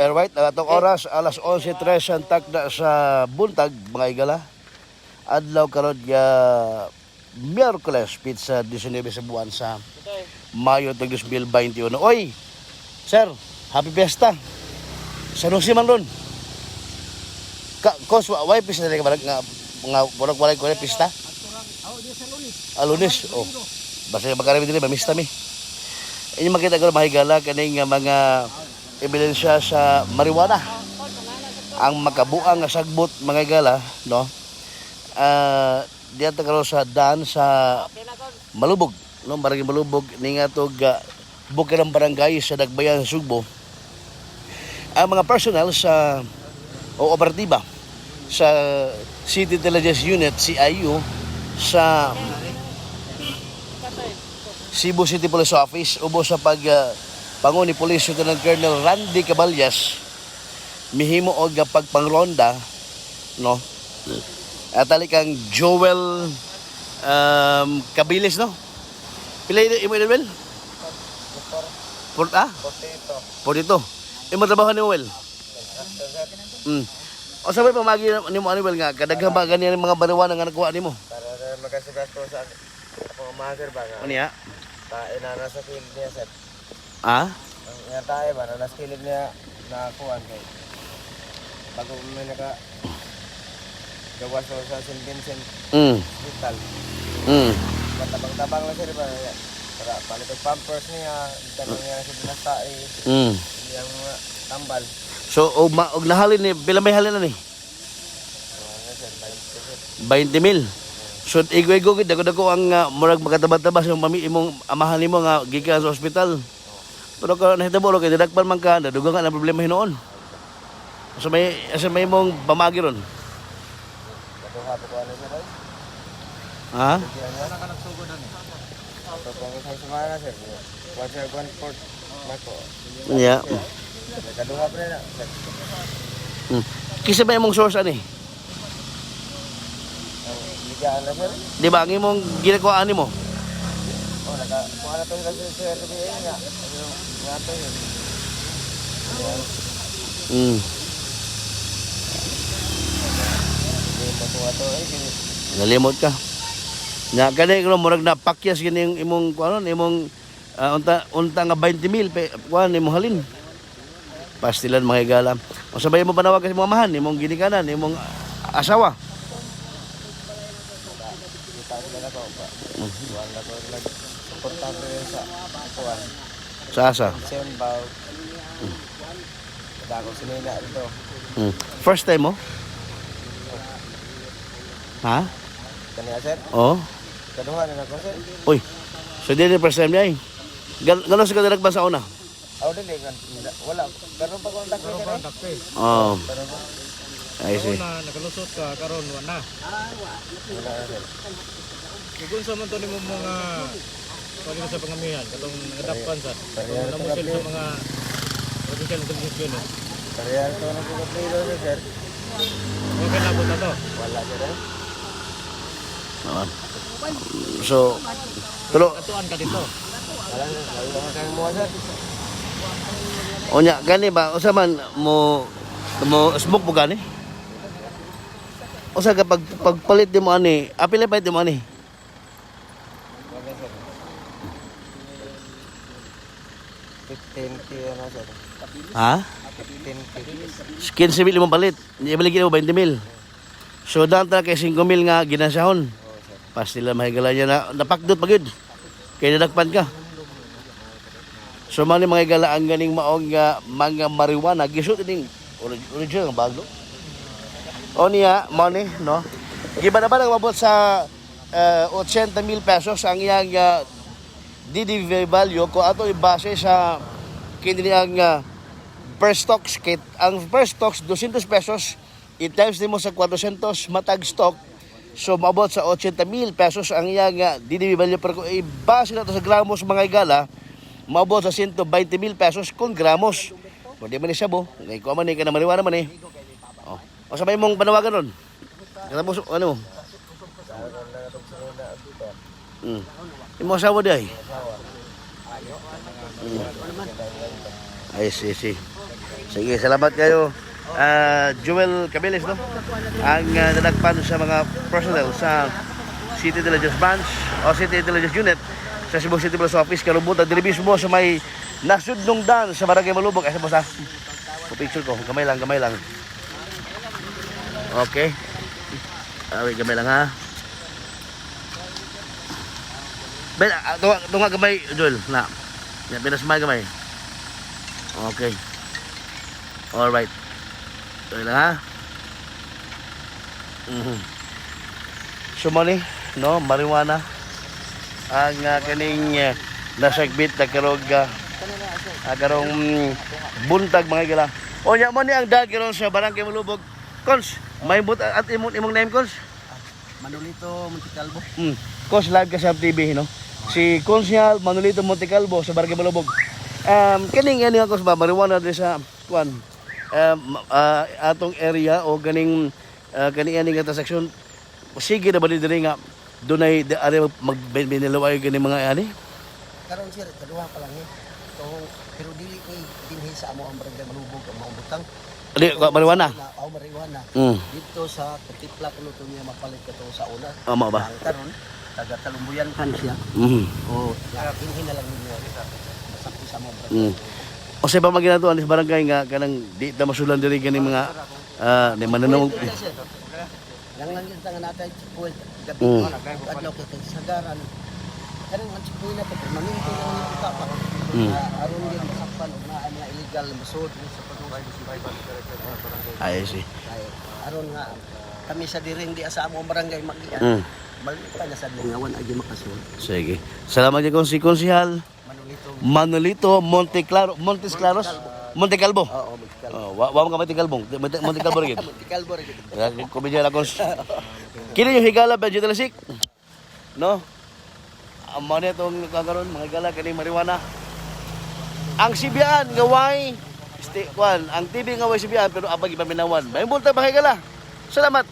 Alright, ang atong oras alas 11:03 ang takda sa buntag, mga higala. Adlaw karon nga Miyerkules, petsa 19 sa buwan sa Mayo 2021. Oy, sir, happy fiesta. Sa Jose man ron. Ka, kos, why pista dili ka ba nga mga murag walay ko pista? Alunis. Oh. Basta makarami dili mamista mi. Inyo makita ko, mga higala, kaning nga mga ebidensya sa marijuana. Ang makabuang nga sagbot, mga higala, no? Ah, diyan ta karon sa daan sa Malubog, no? Barangay Malubog ni nga tog bukid ng barangay sa Dagbayan sa Sugbo. Ang mga personnel sa o operatiba sa City Intelligence Unit, CIU, sa Cebu City Police Office ubo sa pag pangu ni Police Lieutenant Colonel Randy Caballas mihimo og pagpangronda, no, at kang Joel Cabilis, no? Pila imo edad, Well? Ah? 42. Imo trabaho ni Well? O sabay pamagi nimo ani, Well, nga kadaghan ba ganyan ang mga marijuana nga nakuha nimo? Para na magkasugas ko sa akong amahan, sir, ba nga. Ano niya? Tae na nasa kilid niya, sir. Ah? Ang nga tae ba, na nasa kilid niya nakakuan kay. Bago may naka gawas ko sa St. Vincent Hospital. Matabang-tabang lang, sir, ba? Para palit og pampers niya, tanong niya sa dinas tae, iyang mga tambal. So og, og nahalin ni pila may halin ani? Ano, sir, 20, sir. 20 mil. So igo-igo gid dako-dako ang murag makatabang-taba sa imong imong amahan nimo nga gikan sa ospital. Pero karon nahitabo ro kay didakpan man ka, nadugang ka ng problema hinuon. So may imong pamagi ron. Kaduha po ko ano, sir, ay. Ha? Bigyan niya. Wala ka nagsugod ano. Ito pang isang semana, sir. One, sir, one fourth. Nako. Yeah. Nakaduha pa rin na, sir. Kisa ba imong source ani? Ang ligaan na, sir. Di ba ang imong ginakuha nimo? Oh, naka kuha na to sila sa sir RBA nga. Ano nga to yun? Ayan, hindi makuha to eh. Nalimot ka. Na kani ko murag na pakyas gini yung imong kuan imong unta unta nga 20 mil pe kuan imong halin. Pastilan, mga higala. O sabay mo panawag sa imong amahan, imong ginikanan, imong asawa. Kita sila na ko ba. Kuha na ko nag suportado rin sa kuha. Sa asa. Pension ba? Dako sinila dito. First time mo? Ha? Kaniya, sir. Oh. Kaduha na nako, sir. Uy. So di ni first time niya eh. Gano'n sa kadalag ba sa una? Aw dili kan wala. Karon pa ko ang dako, sir, eh. Oh, Karon pa. I see. Na nakalusot ka karon wa na. Wala na, sir. Ug unsa man to nimo mga pwede sa pangamihan katong ngadakpan sa Parehas katong namusil sa mga provincial intelligence unit? Parehas to na ko kaplilo, sir. Wa kay nabot na to. Wala, sir, eh. Oo. So, tulo, Katuan ka dito. Wala, sir. Wala man kang mo, sir. Unya, gani ba, usa man mo mo smoke mo gani? Usa ka pag pagpalit nimo ani, apil palit nimo ani? Wala, sir. 15K ano, sir. Ha? 15K. 15 mil imong palit. Ibalik mo 20 mil. So daan ta kay 5 mil nga ginansahon. Pastila, mahigala niya na napakdot pagid. Kay nadakpan ka. So man ni mga higala ang ganing maong nga mga marijuana gisud ining original nga bago. O niya, mo ni, no? Giba na ba nagmabot sa 80 mil pesos ang iyang DDV value ko ato ibase sa kini ang per stocks kit ang per stocks 200 pesos i-times nimo sa 400 matag stock, so maabot sa 80 mil pesos ang iyang DDV value, pero kung ibase na to sa gramos, mga higala, maabot sa 120 mil pesos kung gramos. Kung di man ni sabo ngay kuha man ni ka na marijuana man eh. Oh, o sabay mong panawagan ron katapos ano. Imo asawa di ay. Ay, si. Sige, salamat kayo. Ah, Joel Cabiles, no? Ang nadagpan sa mga personnel sa City Intelligence Branch o City Intelligence Unit sa Cebu City Police Office karong buntag diri mismo sa may Nasudnong Dan sa Barangay Malubog. Ay, sa boss, ha? Picture ko. Gamay lang, gamay lang. Okay. Ah, wait, gamay lang ha. Ben, tunga, tunga gamay, Joel. Na. Yan, pinasmay gamay. Okay. Alright. Tuloy lang ha. So money, no, marijuana. Ang kaning nasagbit na karog karong buntag, mga higala. O nya mo ni ang dag karon sa Barangay Malubog. Cons, may but at imong imong name, Cons? Manolito Montecalvo. Cons, live ka sa TV, no? Si Consial Manolito Montecalvo sa Barangay Malubog. Kaning ani ako sa marijuana diri sa kuan. Atong area o ganing kaning ani nga transaksyon, sige na ba ni diri nga dunay ari magbinilaway ganing mga ani? Karon sir, kaduha pa lang eh. So, pero dili ni dinhi sa amo ang Barangay Malubog ang maong butang. Di marijuana. Na aw marijuana. Dito sa Katipla kuno to niya mapalit kato sa una. Amo ba? Ang karon taga Talumbuyan kan siya. O ya, dinhi na lang ninyo. Masakit sa amo barangay. O sa pa maginatuan sa barangay nga kanang di ta masulan diri ganing mga ni mananaw. Sir. Lang lang yung tanga natay checkpoint gabi. Adlaw kay kay sagaran. Kanang ang checkpoint na to permanente na ni kita pa. Aron din masakpan og naa mga illegal masud sa Ay, see. Kay aron nga kami sa diri hindi sa among barangay magian. Balik pa na sa lingawan agi makasud. Sige. Salamat kay si Konsihal Manolito. Manolito Monteclaro, Montes Claros, Monte Calvo. Oo, Monte Oh, wa wa mo ka Monte Calvo. Monte, Monte Calvo rin. Monte Calvo rin. Komedya la kons. Kini yung higala ba Talisik? No? Ang mga nitong kagaron, mga higala kaning marijuana. Ang Sibian nga way kwan, ang TV nga way Sibian pero apag ipaminawan. May multa mga higala. Salamat.